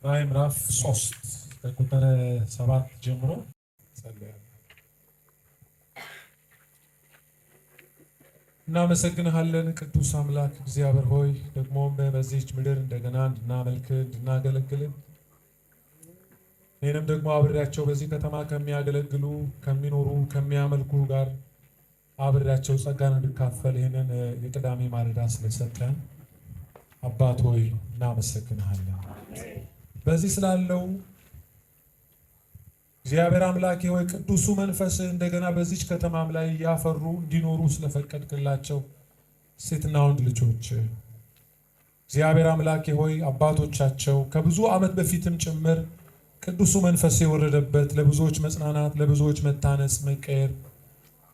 ራዕይ ምዕራፍ 3 ከቁጥር 7 ጀምሮ ጸልያለሁ። እናመሰግንሃለን ቅዱስ አምላክ እግዚአብሔር ሆይ፣ ደግሞም በዚህች ምድር እንደገና እንድናመልክ እንድናገለግል፣ እኔንም ደግሞ አብሬያቸው በዚህ ከተማ ከሚያገለግሉ፣ ከሚኖሩ፣ ከሚያመልኩ ጋር አብሬያቸው ጸጋን እንድካፈል ይህንን የቅዳሜ ማለዳ ስለሰጠን አባት ሆይ እናመሰግንሃለን። በዚህ ስላለው እግዚአብሔር አምላኬ ሆይ፣ ቅዱሱ መንፈስህ እንደገና በዚች ከተማም ላይ እያፈሩ እንዲኖሩ ስለፈቀድክላቸው ሴትና ወንድ ልጆች፣ እግዚአብሔር አምላኬ ሆይ፣ አባቶቻቸው ከብዙ ዓመት በፊትም ጭምር ቅዱሱ መንፈስ የወረደበት፣ ለብዙዎች መጽናናት፣ ለብዙዎች መታነጽ፣ መቀየር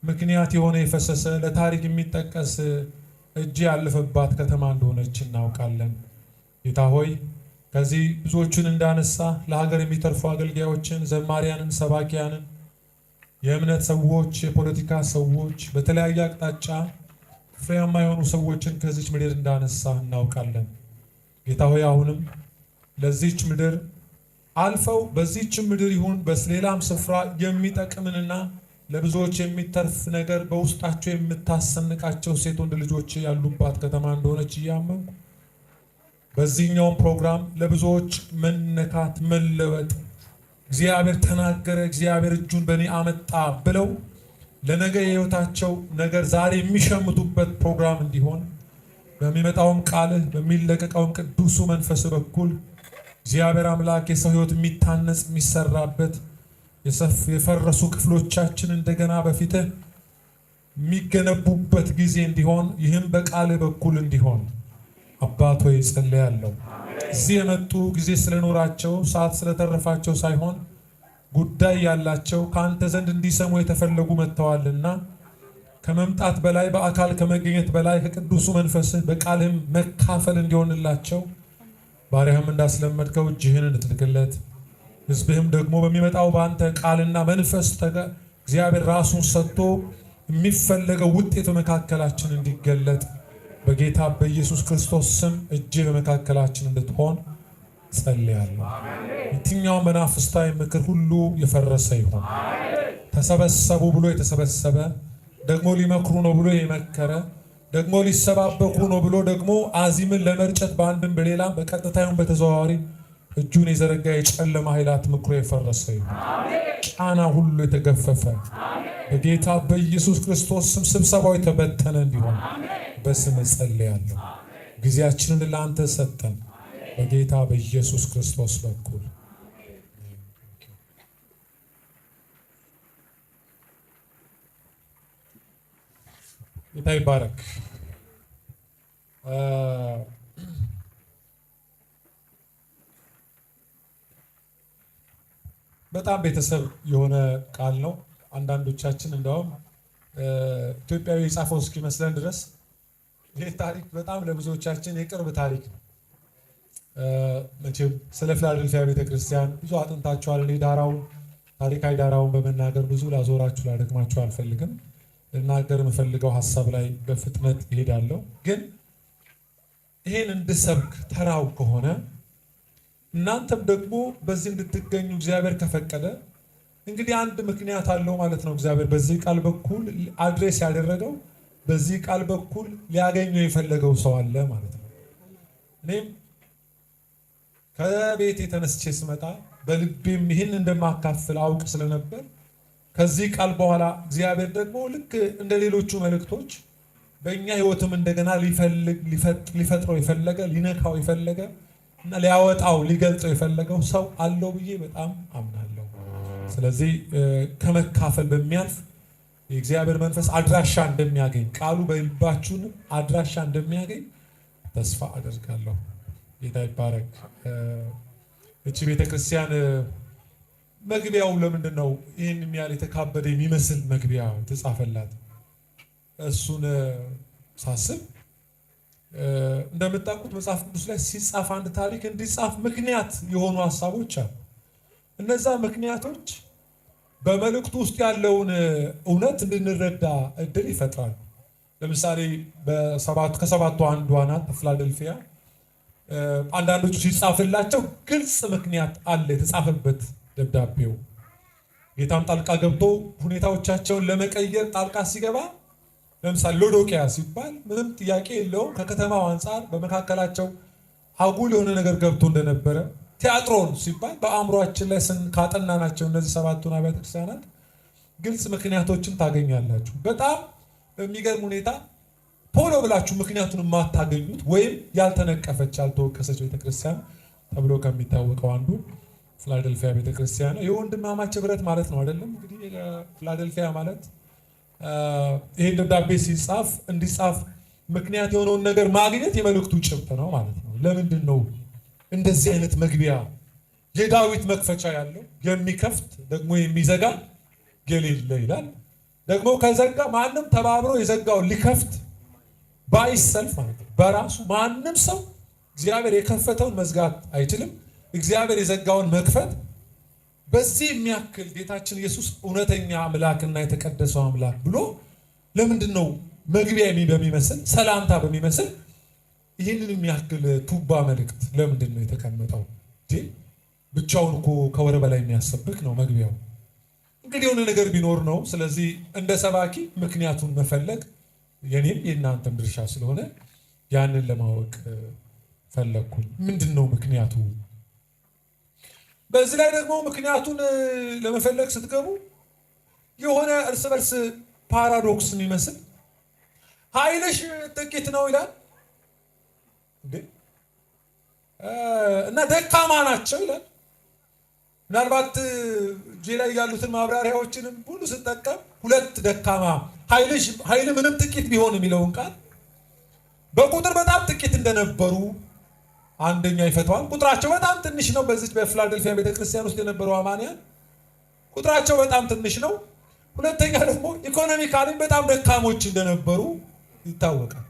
ምክንያት የሆነ፣ የፈሰሰ፣ ለታሪክ የሚጠቀስ እጅ ያለፈባት ከተማ እንደሆነች እናውቃለን። ጌታ ሆይ፣ ከዚህ ብዙዎቹን እንዳነሳ፣ ለሀገር የሚተርፉ አገልጋዮችን፣ ዘማሪያንን፣ ሰባኪያንን፣ የእምነት ሰዎች፣ የፖለቲካ ሰዎች፣ በተለያየ አቅጣጫ ፍሬያማ የሆኑ ሰዎችን ከዚች ምድር እንዳነሳ እናውቃለን። ጌታ ሆይ፣ አሁንም ለዚች ምድር አልፈው በዚች ምድር ይሁን በሌላም ስፍራ የሚጠቅምንና ለብዙዎች የሚተርፍ ነገር በውስጣቸው የምታሰንቃቸው ሴት ወንድ ልጆች ያሉባት ከተማ እንደሆነች እያመንኩ፣ በዚህኛውም ፕሮግራም ለብዙዎች መነካት፣ መለወጥ፣ እግዚአብሔር ተናገረ፣ እግዚአብሔር እጁን በእኔ አመጣ ብለው ለነገ የሕይወታቸው ነገር ዛሬ የሚሸምቱበት ፕሮግራም እንዲሆን፣ በሚመጣውም ቃልህ በሚለቀቀውም ቅዱሱ መንፈስ በኩል እግዚአብሔር አምላክ የሰው ሕይወት የሚታነጽ፣ የሚሰራበት፣ የፈረሱ ክፍሎቻችን እንደገና በፊትህ የሚገነቡበት ጊዜ እንዲሆን፣ ይህም በቃልህ በኩል እንዲሆን አባት ሆይ ጸልያለሁ። እዚህ የመጡ ጊዜ ስለኖራቸው፣ ሰዓት ስለተረፋቸው ሳይሆን ጉዳይ ያላቸው፣ ከአንተ ዘንድ እንዲሰሙ የተፈለጉ መጥተዋልና፣ ከመምጣት በላይ፣ በአካል ከመገኘት በላይ ከቅዱሱ መንፈስህ በቃልህም መካፈል እንዲሆንላቸው፣ ባሪያህም እንዳስለመድከው እጅህን እንድትልክለት፣ ሕዝብህም ደግሞ በሚመጣው በአንተ ቃልና መንፈስ እግዚአብሔር ራሱን ሰጥቶ የሚፈለገው ውጤት በመካከላችን እንዲገለጥ በጌታ በኢየሱስ ክርስቶስ ስም እጅህ በመካከላችን እንድትሆን ጸልያለሁ። የትኛው መናፍስታዊ ምክር ሁሉ የፈረሰ ይሁን። ተሰበሰቡ ብሎ የተሰበሰበ፣ ደግሞ ሊመክሩ ነው ብሎ የመከረ፣ ደግሞ ሊሰባበኩ ነው ብሎ ደግሞ አዚምን ለመርጨት በአንድም በሌላም በቀጥታ ይሁን በተዘዋዋሪ እጁን የዘረጋ የጨለማ ኃይላት ምክሮ የፈረሰ ይሁን። ጫና ሁሉ የተገፈፈ፣ በጌታ በኢየሱስ ክርስቶስ ስም ስብሰባው የተበተነ እንዲሆን በስም ጸልያለሁ። ጊዜያችንን ለአንተ ሰጠን በጌታ በኢየሱስ ክርስቶስ በኩል። ጌታ ይባረክ። በጣም ቤተሰብ የሆነ ቃል ነው። አንዳንዶቻችን እንደውም ኢትዮጵያዊ የጻፈው እስኪመስለን ድረስ ይህ ታሪክ በጣም ለብዙዎቻችን የቅርብ ታሪክ ነው። መቼም ስለ ፊላደልፊያ ቤተክርስቲያን ብዙ አጥንታችኋል። እኔ ዳራውን፣ ታሪካዊ ዳራውን በመናገር ብዙ ላዞራችሁ ላደክማችሁ አልፈልግም። ልናገር የምፈልገው ሀሳብ ላይ በፍጥነት እሄዳለሁ። ግን ይሄን እንድሰብክ ተራው ከሆነ፣ እናንተም ደግሞ በዚህ እንድትገኙ እግዚአብሔር ከፈቀደ፣ እንግዲህ አንድ ምክንያት አለው ማለት ነው። እግዚአብሔር በዚህ ቃል በኩል address ያደረገው፣ በዚህ ቃል በኩል ሊያገኘው የፈለገው ሰው አለ ማለት ነው። እኔም ከቤት ተነስቼ ስመጣ በልቤም ይህን እንደማካፍል አውቅ ስለነበር፣ ከዚህ ቃል በኋላ እግዚአብሔር ደግሞ ልክ እንደ ሌሎቹ መልእክቶች በእኛ ሕይወትም እንደገና ሊፈልግ፣ ሊፈጥረው የፈለገ፣ ሊነካው የፈለገ እና ሊያወጣው ሊገልጸው የፈለገው ሰው አለው ብዬ በጣም አምናለሁ። ስለዚህ ከመካፈል በሚያልፍ የእግዚአብሔር መንፈስ አድራሻ እንደሚያገኝ፣ ቃሉ በልባችሁን አድራሻ እንደሚያገኝ ተስፋ አደርጋለሁ። ጌታ ይባረክ። እቺ ቤተክርስቲያን መግቢያው ለምንድን ነው ይህን የሚያህል የተካበደ የሚመስል መግቢያ የተጻፈላት? እሱን ሳስብ፣ እንደምታውቁት መጽሐፍ ቅዱስ ላይ ሲጻፍ አንድ ታሪክ እንዲጻፍ ምክንያት የሆኑ ሀሳቦች አሉ። እነዛ ምክንያቶች በመልእክቱ ውስጥ ያለውን እውነት እንድንረዳ እድል ይፈጥራሉ። ለምሳሌ ከሰባቱ አንዷ ናት ፊላደልፊያ። አንዳንዶቹ ሲጻፍላቸው ግልጽ ምክንያት አለ የተጻፈበት ደብዳቤው። ጌታም ጣልቃ ገብቶ ሁኔታዎቻቸውን ለመቀየር ጣልቃ ሲገባ፣ ለምሳሌ ሎዶቅያ ሲባል ምንም ጥያቄ የለውም። ከከተማው አንጻር በመካከላቸው አጉል የሆነ ነገር ገብቶ እንደነበረ፣ ቲያጥሮን ሲባል በአእምሯችን ላይ ካጠናናቸው እነዚህ ሰባቱን አብያተ ክርስቲያናት ግልጽ ምክንያቶችን ታገኛላችሁ። በጣም በሚገርም ሁኔታ ቶሎ ብላችሁ ምክንያቱን የማታገኙት ወይም ያልተነቀፈች፣ ያልተወቀሰች ቤተክርስቲያን ተብሎ ከሚታወቀው አንዱ ፊላደልፊያ ቤተክርስቲያን ነው። የወንድማማች ህብረት ማለት ነው አይደለም? እንግዲህ ፊላደልፊያ ማለት ይህን ደብዳቤ ሲጻፍ እንዲጻፍ ምክንያት የሆነውን ነገር ማግኘት የመልእክቱ ጭብጥ ነው ማለት ነው። ለምንድን ነው እንደዚህ አይነት መግቢያ፣ የዳዊት መክፈቻ ያለው፣ የሚከፍት ደግሞ የሚዘጋ የሌለ ይላል። ደግሞ ከዘጋ ማንም ተባብሮ የዘጋውን ሊከፍት by self ማለት ነው። በራሱ ማንም ሰው እግዚአብሔር የከፈተውን መዝጋት አይችልም። እግዚአብሔር የዘጋውን መክፈት፣ በዚህ የሚያክል ጌታችን ኢየሱስ እውነተኛ አምላክና የተቀደሰው አምላክ ብሎ ለምንድን ነው መግቢያ በሚመስል፣ ሰላምታ በሚመስል ይህንን የሚያክል ቱባ መልእክት ለምንድን ነው የተቀመጠው? ብቻውን እኮ ከወር በላይ የሚያሰብክ ነው መግቢያው። እንግዲህ የሆነ ነገር ቢኖር ነው። ስለዚህ እንደ ሰባኪ ምክንያቱን መፈለግ የኔም የእናንተም ድርሻ ስለሆነ ያንን ለማወቅ ፈለግኩኝ። ምንድን ነው ምክንያቱ? በዚህ ላይ ደግሞ ምክንያቱን ለመፈለግ ስትገቡ የሆነ እርስ በርስ paradox የሚመስል፣ ኃይልሽ ጥቂት ነው ይላል እንዴ እና ደካማ ናቸው ይላል። ምናልባት እጄ ላይ ያሉትን ማብራሪያዎችንም ሁሉ ስጠቀም ሁለት ደካማ፣ ኃይል ምንም ጥቂት ቢሆን የሚለውን ቃል በቁጥር በጣም ጥቂት እንደነበሩ አንደኛ ይፈተዋል። ቁጥራቸው በጣም ትንሽ ነው። በዚች በፊላደልፊያ ቤተክርስቲያን ውስጥ የነበሩ አማንያን ቁጥራቸው በጣም ትንሽ ነው። ሁለተኛ ደግሞ economically በጣም ደካሞች እንደነበሩ ይታወቃል።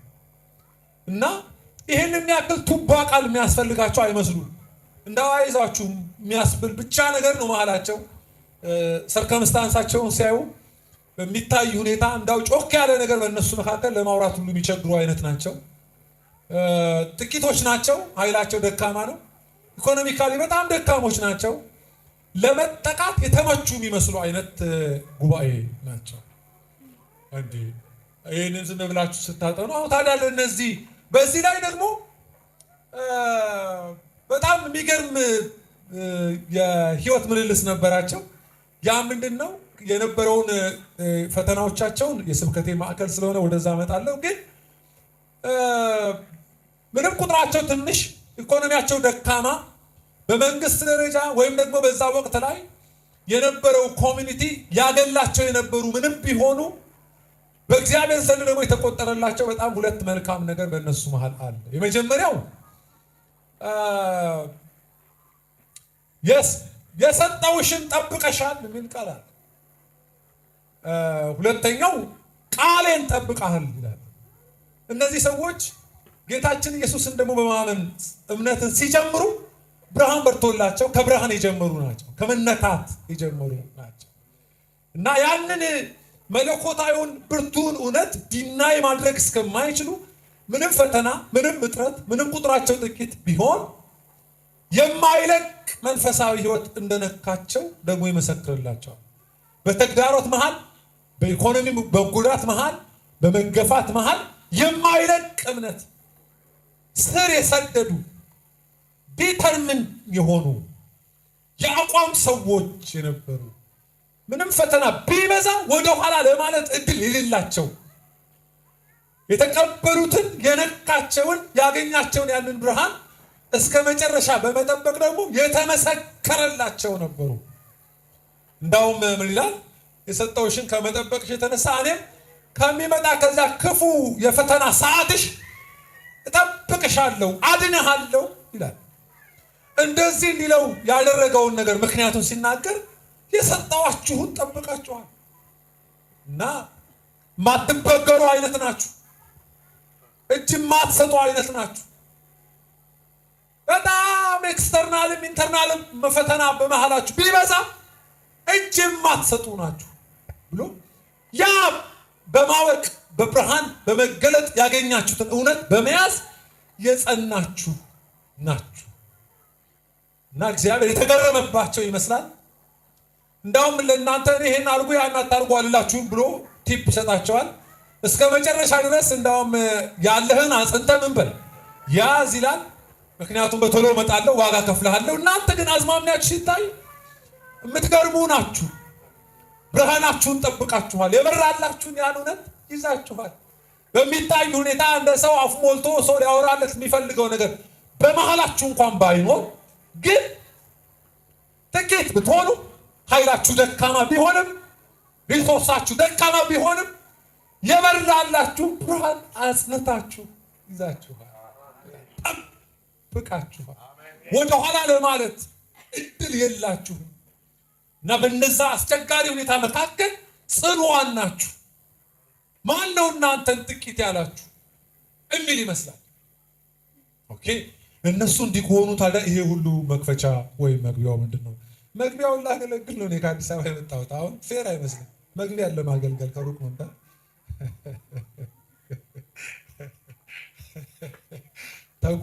እና ይህን የሚያክል ቱባ ቃል የሚያስፈልጋቸው አይመስሉም። እንደው አይዟችሁ የሚያስብል ብቻ ነገር ነው መሀላቸው። Circumstance ኣቸውን ሲያዩ በሚታይ ሁኔታ እንዳው ጮክ ያለ ነገር በእነሱ መካከል ለማውራት ሁሉ የሚቸግሩ አይነት ናቸው። ጥቂቶች ናቸው። ኃይላቸው ደካማ ነው። Economically በጣም ደካሞች ናቸው። ለመጠቃት የተመቹ የሚመስሉ አይነት ጉባኤ ናቸው። እንዴ፣ ይህንን ዝም ብላችሁ ስታጠኑ አሁን ታዲያ ለእነዚህ በዚህ ላይ ደግሞ በጣም የሚገርም የህይወት ምልልስ ነበራቸው። ያ ምንድን ነው የነበረውን ፈተናዎቻቸውን የስብከቴ ማዕከል ስለሆነ ወደዛ እመጣለሁ። ግን ምንም ቁጥራቸው ትንሽ፣ ኢኮኖሚያቸው ደካማ፣ በመንግስት ደረጃ ወይም ደግሞ በዛ ወቅት ላይ የነበረው community ያገላቸው የነበሩ ምንም ቢሆኑ በእግዚአብሔር ዘንድ ደግሞ የተቆጠረላቸው በጣም ሁለት መልካም ነገር በእነሱ መሀል አለ። የመጀመሪያው የሰጠውሽን ጠብቀሻል የሚል ቃል አለ። ሁለተኛው ቃሌን ጠብቀሃል ይላል። እነዚህ ሰዎች ጌታችን ኢየሱስን ደግሞ በማመን እምነትን ሲጀምሩ ብርሃን በርቶላቸው ከብርሃን የጀመሩ ናቸው። ከመነካት የጀመሩ ናቸው እና ያንን መለኮታዊውን ብርቱን እውነት deny ማድረግ እስከማይችሉ ምንም ፈተና፣ ምንም እጥረት፣ ምንም ቁጥራቸው ጥቂት ቢሆን የማይለቅ መንፈሳዊ ሕይወት እንደነካቸው ደግሞ ይመሰክርላቸዋል። በተግዳሮት መሃል፣ በኢኮኖሚ በጉዳት መሃል፣ በመገፋት መሃል የማይለቅ እምነት፣ ስር የሰደዱ determined የሆኑ የአቋም ሰዎች የነበሩ፣ ምንም ፈተና ቢበዛ ወደኋላ ለማለት እድል የሌላቸው፣ የተቀበሉትን፣ የነካቸውን፣ ያገኛቸውን ያንን ብርሃን እስከ መጨረሻ በመጠበቅ ደግሞ የተመሰከረላቸው ነበሩ። እንዳውም ምን ይላል? የሰጠውሽን ከመጠበቅሽ የተነሳ እኔም ከሚመጣ ከዛ ክፉ የፈተና ሰዓትሽ እጠብቅሻለሁ፣ አድንሃለሁ ይላል። እንደዚህ እንዲለው ያደረገውን ነገር ምክንያቱን ሲናገር የሰጠዋችሁን ጠብቃችኋል እና ማትበገሩ አይነት ናችሁ፣ እጅ ማትሰጡ አይነት ናችሁ። በጣም external ም internal ም ፈተና በመሃላችሁ ቢበዛ እጅ የማትሰጡ ናችሁ ብሎ ያ በማወቅ፣ በብርሃን በመገለጥ ያገኛችሁትን እውነት በመያዝ የጸናችሁ ናችሁ እና እግዚአብሔር የተገረመባቸው ይመስላል። እንዳውም ለእናንተ ይሄን አድርጉ ያን አታርጉ አልላችሁም ብሎ tip ይሰጣቸዋል። እስከ መጨረሻ ድረስ እንዳውም ያለህን አጽንተህ ምን በል ያዝ ይላል። ምክንያቱም በቶሎ እመጣለሁ፣ ዋጋ ከፍልሃለሁ። እናንተ ግን አዝማሚያችሁ ሲታይ የምትገርሙ ናችሁ። ብርሃናችሁን ጠብቃችኋል። የበራላችሁን ያን እውነት ይዛችኋል። በሚታይ ሁኔታ እንደ ሰው አፍ ሞልቶ ሰው ሊያወራለት የሚፈልገው ነገር በመሀላችሁ እንኳን ባይኖር ግን ጥቂት ብትሆኑ፣ ኃይላችሁ ደካማ ቢሆንም፣ resource ኣችሁ ደካማ ቢሆንም የበራላችሁ ብርሃን አጽንታችሁ ይዛችኋል፣ ጠብቃችኋል። ወደኋላ ለማለት እድል የላችሁም እና በነዛ አስቸጋሪ ሁኔታ መካከል ጽኑዋን ናችሁ። ማን ነው እናንተን ጥቂት ያላችሁ የሚል ይመስላል። Okay፣ እነሱ እንዲህ ከሆኑ ታዲያ ይሄ ሁሉ መክፈቻ ወይም መግቢያው ምንድን ነው? መግቢያውን ላገለግል ነው እኔ ከአዲስ አበባ የመጣሁት። አሁን fair አይመስልም። መግቢያን ለማገልገል ከሩቅ መምጣት። ተጉ፣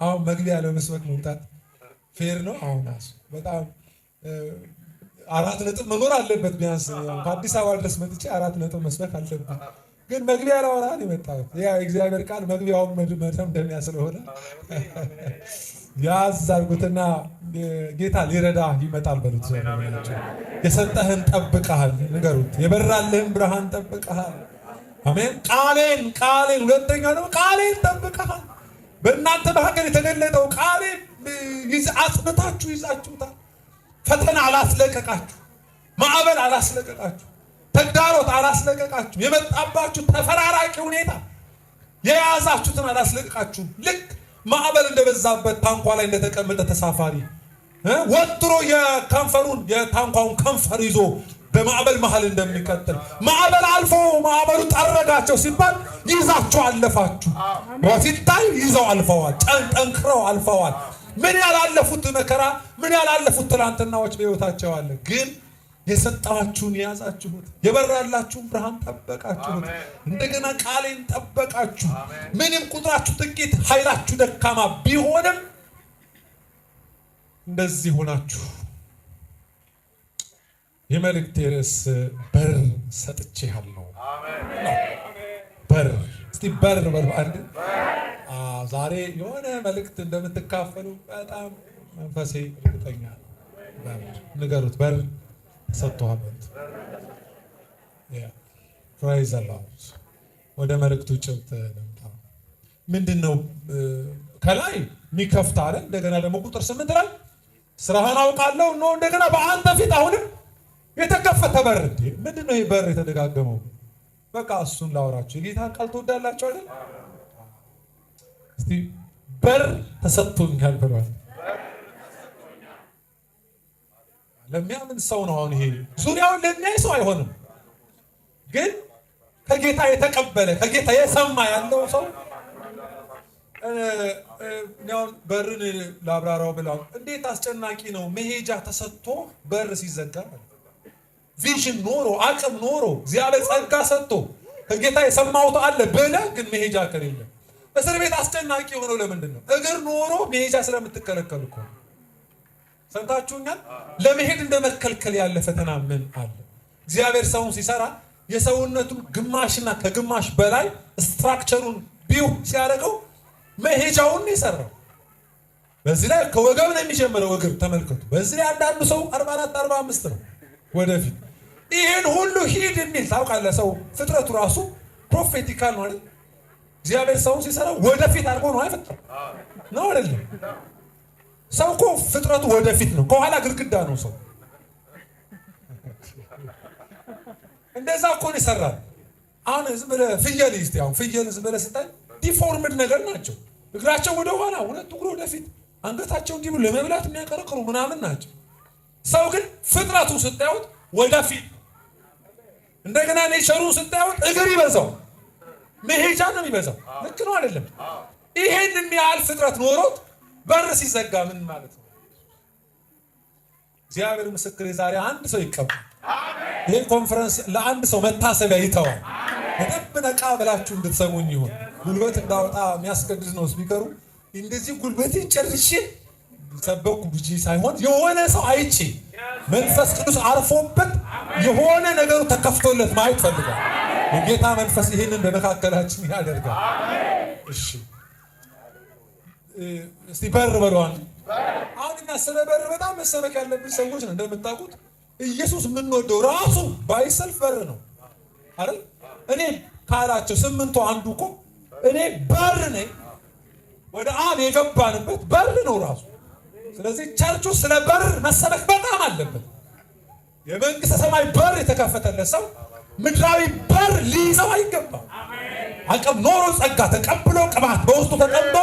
አሁን መግቢያ ለመስበክ መምጣት fair ነው? አሁን ራሱ በጣም 4 ነጥብ መኖር አለበት። ቢያንስ ከአዲስ አበባ ድረስ መጥቼ 4 ነጥብ መስበክ አለብኝ። ግን መግቢያ ላወራ ነው የመጣሁት። ያ የእግዚአብሔር ቃል መግቢያውን መደምደሚያ ስለሆነ ያዝ አድርጉትና ጌታ ሊረዳ ይመጣል በሉት። የሰጠህን ጠብቀሃል፣ ንገሩት። የበራልህን ብርሃን ጠብቀሃል። አሜን። ቃሌን ቃሌን፣ ሁለተኛ ደግሞ ቃሌን ጠብቀሃል። በእናንተ መካከል የተገለጠው ቃሌን አጽንታችሁ ይዛችሁታል። ፈተና አላስለቀቃችሁ፣ ማዕበል አላስለቀቃችሁ፣ ተግዳሮት አላስለቀቃችሁ፣ የመጣባችሁ ተፈራራቂ ሁኔታ የያዛችሁትን አላስለቀቃችሁም። ልክ ማዕበል እንደበዛበት ታንኳ ላይ እንደተቀመጠ ተሳፋሪ ወጥሮ የከንፈሩን የታንኳውን ከንፈር ይዞ በማዕበል መሀል እንደሚቀጥል፣ ማዕበል አልፎ ማዕበሉ ጠረጋቸው ሲባል ይዛችሁ አለፋችሁ። ሲታይ ይዘው አልፈዋል፣ ጠንክረው አልፈዋል። ምን ያላለፉት መከራ፣ ምን ያላለፉት ትላንትናዎች በሕይወታቸው አለ። ግን የሰጣችሁን የያዛችሁት፣ የበራላችሁን ብርሃን ጠበቃችሁት። እንደገና ቃሌን ጠበቃችሁ። ምንም ቁጥራችሁ ጥቂት፣ ኃይላችሁ ደካማ ቢሆንም እንደዚህ ሆናችሁ። የመልእክቴ ርዕስ በር ሰጥቼሃለሁ። በር፣ እስቲ በር በሉ አንድ። ዛሬ የሆነ መልእክት እንደምትካፈሉ በጣም መንፈሴ እርግጠኛ ነው። በር፣ ንገሩት፣ በር ሰጥቶሃል በሉት። Praise the Lord። ወደ መልእክቱ ጭብጥ ልምጣ። ምንድን ነው? ከላይ የሚከፍት አለ። እንደገና ደግሞ ቁጥር 8 ላይ ስራህን አውቃለሁ ነው። እንደገና በአንተ ፊት አሁንም የተከፈተ በር። እንዴ፣ ምንድን ነው ይህ በር የተደጋገመው? በቃ እሱን ላወራችሁ። የጌታን ቃል ትወዳላችሁ አይደል? እስቲ በር ተሰጥቶኛል ብሏል። ለሚያምን ሰው ነው። አሁን ይሄ ዙሪያውን ለሚያይ ሰው አይሆንም። ግን ከጌታ የተቀበለ፣ ከጌታ የሰማ ያለው ሰው፣ አሁን በርን ላብራራው ብለው እንዴት አስጨናቂ ነው። መሄጃ ተሰጥቶ በር ሲዘጋ፣ vision ኖሮ፣ አቅም ኖሮ፣ እግዚአብሔር ጸጋ ሰጥቶ፣ ከጌታ የሰማሁት አለ ብለህ ግን መሄጃ ከሌለ። እስር ቤት አስጨናቂ የሆነው ለምንድን ነው? እግር ኖሮ መሄጃ ስለምትከለከል እኮ። ሰምታችሁኛል? ለመሄድ እንደ መከልከል ያለ ፈተና ምን አለ? እግዚአብሔር ሰውን ሲሰራ የሰውነቱን ግማሽና ከግማሽ በላይ structure ኡን build ሲያደርገው መሄጃውን ነው የሰራው። በዚህ ላይ ከወገብ ነው የሚጀምረው እግር፣ ተመልከቱ። በዚህ ላይ አንዳንዱ ሰው 44 45 ነው ወደፊት። ይህን ሁሉ ሂድ የሚል፣ ታውቃለህ፣ ሰው ፍጥረቱ ራሱ prophetical ነው አይደል? እግዚአብሔር ሰውን ሲሰራው ወደፊት አድርጎ ነው አይፈጥረው ነው አይደለም? ሰው እኮ ፍጥረቱ ወደፊት ነው፣ ከኋላ ግድግዳ ነው ሰው። እንደዛ እኮ ነው ይሰራል። አሁን ዝም ብለህ ፍየል እስቲ፣ አሁን ፍየል ዝም ብለህ ስታይ deformed ነገር ናቸው። እግራቸው ወደ ኋላ፣ ሁለቱ እግሩ ወደፊት፣ አንገታቸው እንዲህ ብሎ ለመብላት የሚያቀረቅሩ ምናምን ናቸው። ሰው ግን ፍጥረቱ ስታዩት ወደፊት፣ እንደገና nature ኡን ስታዩት እግር ይበዛው፣ መሄጃ ነው የሚበዛው። ልክ ነው አይደለም? ይሄን የሚያህል ፍጥረት ኖሮት በር ሲዘጋ ምን ማለት ነው? እግዚአብሔር ምስክር፣ ዛሬ አንድ ሰው ይቀበል። ይህን ኮንፈረንስ ለአንድ ሰው መታሰቢያ ይተዋል። በደንብ ነቃ ብላችሁ እንድትሰሙኝ ይሁን። ጉልበት እንዳወጣ የሚያስገድድ ነው speaker ኡ። እንደዚህ ጉልበቴን ጨርሼ ሰበኩ ብዬ ሳይሆን የሆነ ሰው አይቼ መንፈስ ቅዱስ አርፎበት የሆነ ነገሩ ተከፍቶለት ማየት ፈልጋል። የጌታ መንፈስ ይህንን በመካከላችን ያደርጋል። እሺ፣ እስቲ በር በለዋል። አሁን እኛ ስለ በር በጣም መሰበክ ያለብን ሰዎች ነው። እንደምታውቁት ኢየሱስ የምንወደው ራሱ by itself በር ነው አይደል? እኔ ካላቸው ስምንቱ አንዱ እኮ እኔ በር ነኝ። ወደ አብ የገባንበት በር ነው ራሱ። ስለዚህ ቸርቹ ስለ በር መሰበክ በጣም አለበት። የመንግስተ ሰማይ በር የተከፈተለት ሰው ምድራዊ በር ሊይዘው አይገባም። አቅም ኖሮ፣ ጸጋ ተቀብሎ፣ ቅባት በውስጡ ተቀምጦ፣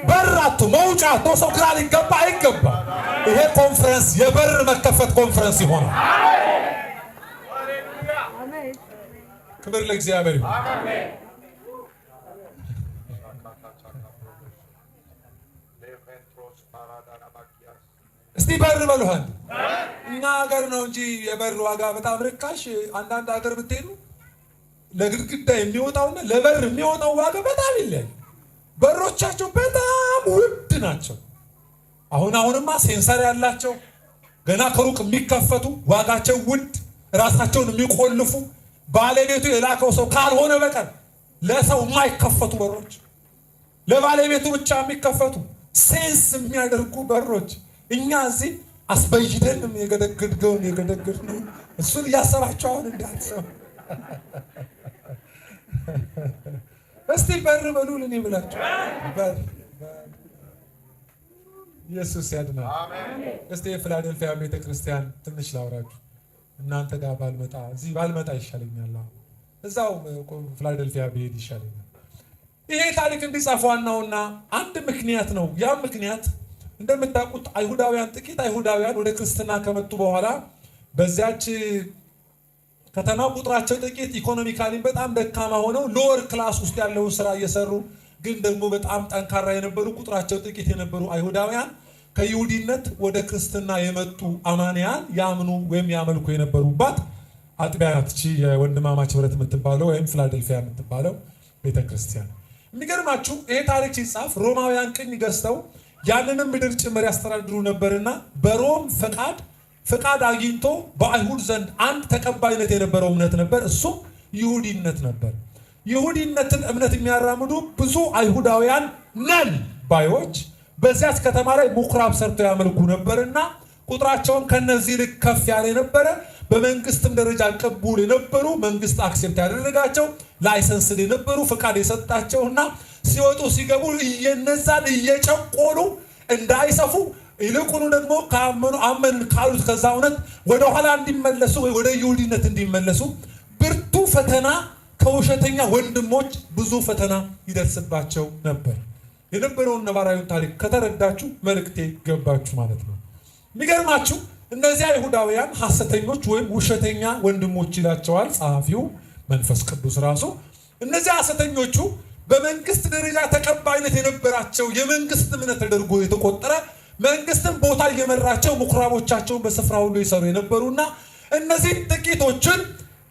በር አጥቶ፣ መውጫ አጥቶ ሰው ግራ ሊገባ አይገባም። ይሄ ኮንፈረንስ የበር መከፈት ኮንፈረንስ ይሆናል። ክብር ለእግዚአብሔር ይሁን። እስቲ በር በሉሃል። እኛ ሀገር ነው እንጂ የበር ዋጋ በጣም ርካሽ። አንዳንድ ሀገር ብትሄዱ ለግድግዳ የሚወጣውና ለበር የሚወጣው ዋጋ በጣም ይለያል። በሮቻቸው በጣም ውድ ናቸው። አሁን አሁንማ sensor ያላቸው፣ ገና ከሩቅ የሚከፈቱ፣ ዋጋቸው ውድ፣ ራሳቸውን የሚቆልፉ፣ ባለቤቱ የላከው ሰው ካልሆነ በቀር ለሰው የማይከፈቱ በሮች፣ ለባለቤቱ ብቻ የሚከፈቱ፣ sense የሚያደርጉ በሮች። እኛ እዚህ አስበይደን የገደግድገውን የገደግድ ነው። እሱን እያሰባቸው አሁን እንዳትሰው። እስቲ በር በሉ እኔ ብላችሁ በር። ኢየሱስ ያድናል። እስቲ የፊላደልፊያ ቤተ ክርስቲያን ትንሽ ላውራችሁ። እናንተ ጋር ባልመጣ፣ እዚህ ባልመጣ ይሻለኛል። እዛው ፊላደልፊያ ብሄድ ይሻለኛል። ይሄ ታሪክ እንዲጻፍ ዋናውና አንድ ምክንያት ነው። ያ ምክንያት እንደምታውቁት አይሁዳውያን፣ ጥቂት አይሁዳውያን ወደ ክርስትና ከመጡ በኋላ በዚያች ከተማ ቁጥራቸው ጥቂት፣ economically በጣም ደካማ ሆነው lower class ውስጥ ያለውን ስራ እየሰሩ ግን ደግሞ በጣም ጠንካራ የነበሩ፣ ቁጥራቸው ጥቂት የነበሩ አይሁዳውያን ከይሁዲነት ወደ ክርስትና የመጡ አማንያን ያምኑ ወይም ያመልኩ የነበሩባት አጥቢያ ናት። እቺ የወንድማማች ህብረት የምትባለው ወይም ፊላደልፊያ የምትባለው ቤተክርስቲያን። የሚገርማችሁ ይሄ ታሪክ ሲጻፍ ሮማውያን ቅኝ ገዝተው ያንንም ምድር ጭምር ያስተዳድሩ ነበርና በሮም ፈቃድ አግኝቶ በአይሁድ ዘንድ አንድ ተቀባይነት የነበረው እምነት ነበር። እሱም ይሁዲነት ነበር። ይሁዲነትን እምነት የሚያራምዱ ብዙ አይሁዳውያን ነን ባዮች በዚያች ከተማ ላይ ምኩራብ ሰርተው ያመልኩ ነበርና ቁጥራቸውን ከነዚህ ልክ ከፍ ያለ የነበረ፣ በመንግስትም ደረጃ ቅቡል የነበሩ፣ መንግስት accept ያደረጋቸው፣ license የነበሩ፣ ፍቃድ የሰጣቸውና ሲወጡ ሲገቡ እየነዛን እየጨቆኑ እንዳይሰፉ፣ ይልቁኑ ደግሞ ካመኑ፣ አመን ካሉት ከዛ እውነት ወደኋላ እንዲመለሱ ወይ ወደ ይሁዲነት እንዲመለሱ ብርቱ ፈተና ከውሸተኛ ወንድሞች ብዙ ፈተና ይደርስባቸው ነበር። የነበረውን ነባራዊውን ታሪክ ከተረዳችሁ መልእክቴ ገባችሁ ማለት ነው። የሚገርማችሁ እነዚያ አይሁዳውያን ሐሰተኞች ወይም ውሸተኛ ወንድሞች ይላቸዋል ጸሐፊው መንፈስ ቅዱስ ራሱ። እነዚያ ሐሰተኞቹ በመንግስት ደረጃ ተቀባይነት የነበራቸው፣ የመንግስት እምነት ተደርጎ የተቆጠረ፣ መንግስትን ቦታ እየመራቸው ምኩራቦቻቸውን በስፍራ ሁሉ ይሰሩ የነበሩና እነዚህ ጥቂቶችን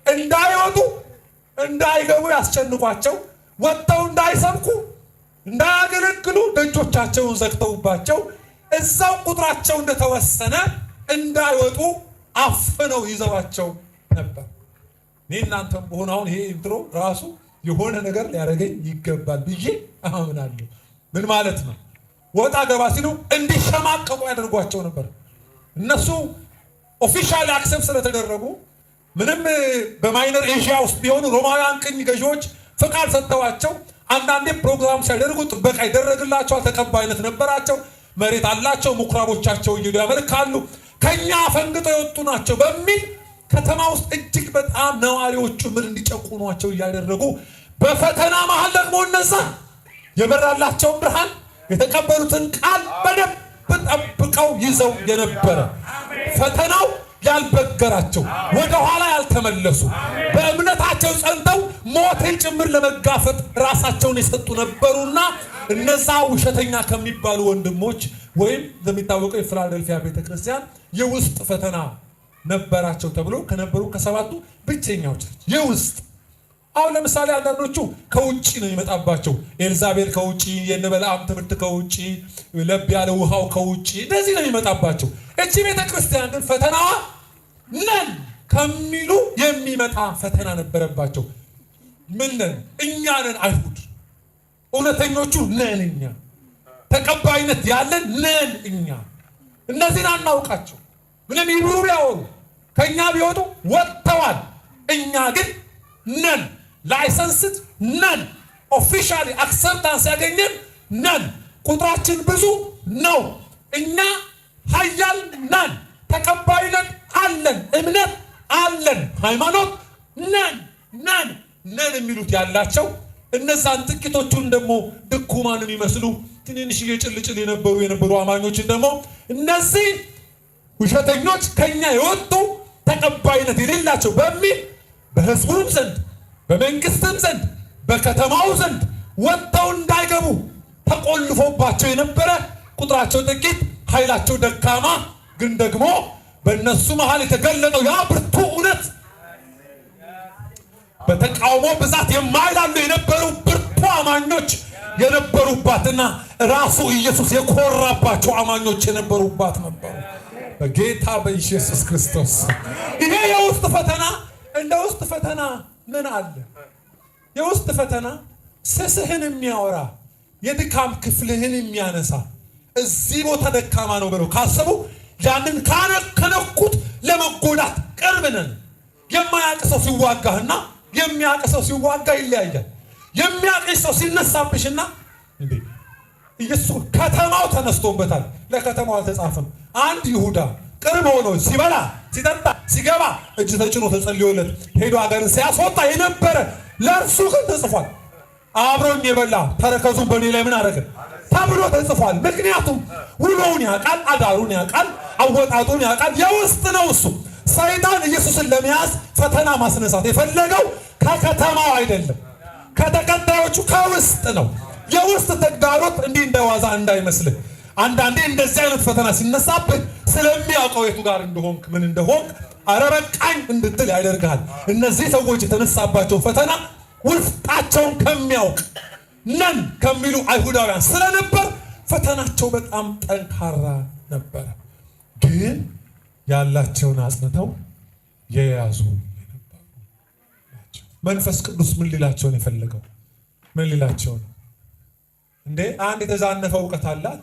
እንዳይወጡ እንዳይገቡ ያስጨንቋቸው፣ ወጥተው እንዳይሰብኩ እንዳያገለግሉ ደጆቻቸውን ዘግተውባቸው እዛው ቁጥራቸው እንደተወሰነ እንዳይወጡ አፍነው ይዘዋቸው ነበር። እኔ እናንተም በሆነ አሁን ይሄ intro ራሱ የሆነ ነገር ሊያደርገኝ ይገባል ብዬ አምናለሁ። ምን ማለት ነው? ወጣ ገባ ሲሉ እንዲሸማቀቁ ያደርጓቸው ነበር። እነሱ officially accept ስለተደረጉ፣ ምንም በ Minor Asia ውስጥ ቢሆኑ ሮማውያን ቅኝ ገዢዎች ፍቃድ ሰጥተዋቸው አንዳንዴ ፕሮግራም ሲያደርጉ ጥበቃ ይደረግላቸዋል። ተቀባይነት ነበራቸው። መሬት አላቸው። ምኩራቦቻቸው እየሄዱ ያመልካሉ። ከኛ አፈንግጠው የወጡ ናቸው በሚል ከተማ ውስጥ እጅግ በጣም ነዋሪዎቹ ምን እንዲጨቁኗቸው እያደረጉ፣ በፈተና መሀል ደግሞ እነዛ የበራላቸውን ብርሃን፣ የተቀበሉትን ቃል በደንብ ጠብቀው ይዘው የነበረ፣ ፈተናው ያልበገራቸው፣ ወደኋላ ያልተመለሱ፣ በእምነታቸው ጸንተው ሞትን ጭምር ለመጋፈጥ ራሳቸውን የሰጡ ነበሩና እነዛ ውሸተኛ ከሚባሉ ወንድሞች ወይም እንደሚታወቀው የፊላደልፊያ ቤተክርስቲያን የውስጥ ፈተና ነበራቸው ተብሎ ከነበሩ ከሰባቱ ብቸኛው church የውስጥ አሁን ለምሳሌ አንዳንዶቹ ከውጭ ነው የሚመጣባቸው። ኤልዛቤል ከውጭ፣ የነበለዓም ትምህርት ከውጭ፣ ለብ ያለ ውሃው ከውጭ፣ እንደዚህ ነው የሚመጣባቸው። እቺ ቤተ ክርስቲያን ግን ፈተናዋ ነን ከሚሉ የሚመጣ ፈተና ነበረባቸው። ምን ነን? እኛ ነን አይሁድ፣ እውነተኞቹ ነን እኛ፣ ተቀባይነት ያለን ነን እኛ። እነዚህን አናውቃቸው። ምንም ይብሩ ቢያወሩ ከእኛ ቢወጡ ወጥተዋል። እኛ ግን ነን፣ licensed ነን፣ officially acceptance ያገኘን ነን። ቁጥራችን ብዙ ነው። እኛ ሀያል ነን፣ ተቀባይነት አለን፣ እምነት አለን፣ ሃይማኖት ነን ነን ነን የሚሉት ያላቸው እነዛን ጥቂቶቹን ደግሞ ድኩማን የሚመስሉ ትንንሽዬ ጭልጭል የነበሩ አማኞችን ደግሞ እነዚህ ውሸተኞች ከኛ የወጡ ተቀባይነት የሌላቸው በሚል በሕዝቡም ዘንድ በመንግስትም ዘንድ በከተማው ዘንድ ወጥተው እንዳይገቡ ተቆልፎባቸው የነበረ ቁጥራቸው ጥቂት ኃይላቸው ደካማ ግን ደግሞ በእነሱ መሃል የተገለጠው ያ ብርቱ እውነት በተቃውሞ ብዛት የማይላሉ የነበሩ ብርቱ አማኞች የነበሩባትና ራሱ ኢየሱስ የኮራባቸው አማኞች የነበሩባት ነበሩ። በጌታ በኢየሱስ ክርስቶስ ይሄ የውስጥ ፈተና እንደ ውስጥ ፈተና ምን አለ? የውስጥ ፈተና ስስህን የሚያወራ የድካም ክፍልህን የሚያነሳ እዚህ ቦታ ደካማ ነው ብለው ካሰቡ ያንን ከነኩት ለመጎዳት ቅርብ ነን። የማያውቅ ሰው ሲዋጋህና የሚያውቅ ሰው ሲዋጋ ይለያያል። የሚያውቅሽ ሰው ሲነሳብሽና እንዴ ኢየሱስ ከተማው ተነስቶበታል። ለከተማው አልተጻፈም። አንድ ይሁዳ ቅርብ ሆኖ ሲበላ ሲጠጣ ሲገባ እጅ ተጭኖ ተጸልዮለት ሄዶ ሀገርን ሲያስወጣ የነበረ ለእርሱ ግን ተጽፏል። አብሮኝ የበላ ተረከዙን በእኔ ላይ ምን አደረገ ተብሎ ተጽፏል። ምክንያቱም ውሎውን ያውቃል፣ አዳሩን ያውቃል፣ አወጣጡን ያውቃል። የውስጥ ነው እሱ። ሰይጣን ኢየሱስን ለመያዝ ፈተና ማስነሳት የፈለገው ከከተማው አይደለም፣ ከተከታዮቹ ከውስጥ ነው። የውስጥ ተግዳሮት እንዲህ እንደዋዛ እንዳይመስልህ። አንዳንዴ እንደዚህ አይነት ፈተና ሲነሳብህ ስለሚያውቀው የቱ ጋር እንደሆንክ ምን እንደሆንክ ኧረ በቃኝ እንድትል ያደርግሃል። እነዚህ ሰዎች የተነሳባቸው ፈተና ውስጣቸውን ከሚያውቅ ነን ከሚሉ አይሁዳውያን ስለነበር ፈተናቸው በጣም ጠንካራ ነበረ። ግን ያላቸውን አጽንተው የያዙ የነበሩ ናቸው። መንፈስ ቅዱስ ምን ሊላቸው ነው የፈለገው? ምን ሊላቸው ነው? እንዴ አንድ የተዛነፈ እውቀት አላት።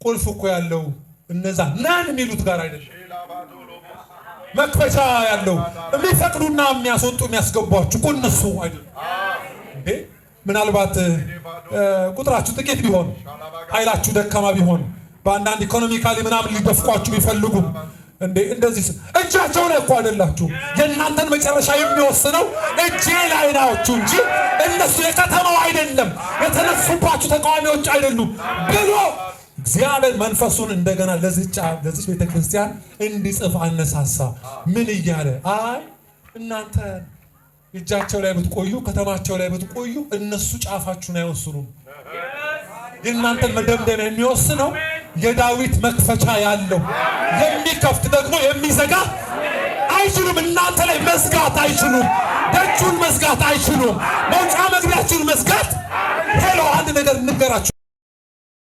ቁልፍ እኮ ያለው እነዛ ነን የሚሉት ጋር አይደለም። መክፈቻ ያለው የሚፈቅዱና የሚያስወጡ የሚያስገቧችሁ እኮ እነሱ አይደለም። እንዴ ምናልባት ቁጥራችሁ ጥቂት ቢሆን ኃይላችሁ ደካማ ቢሆን በአንዳንድ economically ምናምን ሊደፍቋችሁ ቢፈልጉም እንዴ እንደዚህ እጃቸው ላይ እኮ አይደላችሁ። የእናንተን መጨረሻ የሚወስነው እጄ ላይ ናችሁ እንጂ እነሱ የከተማው አይደለም፣ የተነሱባችሁ ተቃዋሚዎች አይደሉም ብሎ እግዚአብሔር መንፈሱን እንደገና ለዚች ቤተክርስቲያን እንዲጽፍ አነሳሳ። ምን እያለ አይ እናንተ እጃቸው ላይ ብትቆዩ ከተማቸው ላይ ብትቆዩ እነሱ ጫፋችሁን አይወስኑም። የእናንተን መደምደሚያ የሚወስነው የዳዊት መክፈቻ ያለው የሚከፍት ደግሞ የሚዘጋ አይችሉም። እናንተ ላይ መዝጋት አይችሉም። ደጁን መዝጋት አይችሉም። መውጫ መግቢያችሁን መዝጋት hello፣ አንድ ነገር እንገራችሁ።